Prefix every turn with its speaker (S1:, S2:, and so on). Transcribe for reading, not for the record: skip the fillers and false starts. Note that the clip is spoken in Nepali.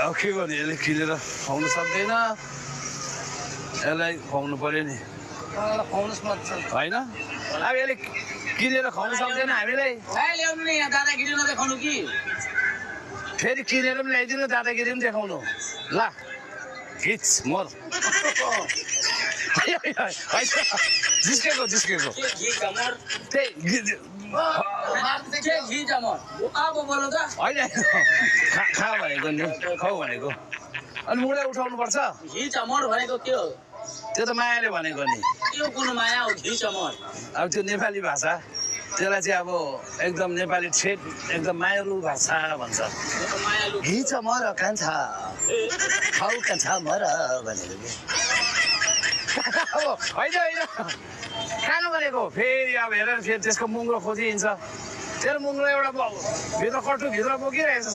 S1: अब के गर्ने यसले किनेर खुवाउनु सक्दैन यसलाई खुवाउनु पर्यो नि
S2: खुवाउनुहोस् न
S1: होइन अब यसले किनेर खुवाउनु सक्दैन हामीलाई
S2: ल्याउनु नि यहाँ दादागिरी नदेखाउनु कि
S1: फेरि किनेर पनि ल्याइदिनु दादागिरी पनि देखाउनु ल खिच मर जिस्केको जिस्केको त्यही होइन खा भनेको नि खाउ भनेको अनि मुडै उठाउनु पर्छ त्यो त मायाले भनेको नि अब त्यो नेपाली भाषा त्यसलाई चाहिँ अब एकदम नेपाली ठेट एकदम मायालु भाषा भन्छ घिच मर कान्छा खाउ कान्छा मर भनेको होइन होइन खानु भनेको फेरि अब हेरेर फेरि त्यसको मुङ्ग्रो खोजिन्छ तेरो मुङ्ग्रो एउटा भित्र कट्टु भित्र बोकिरहेछ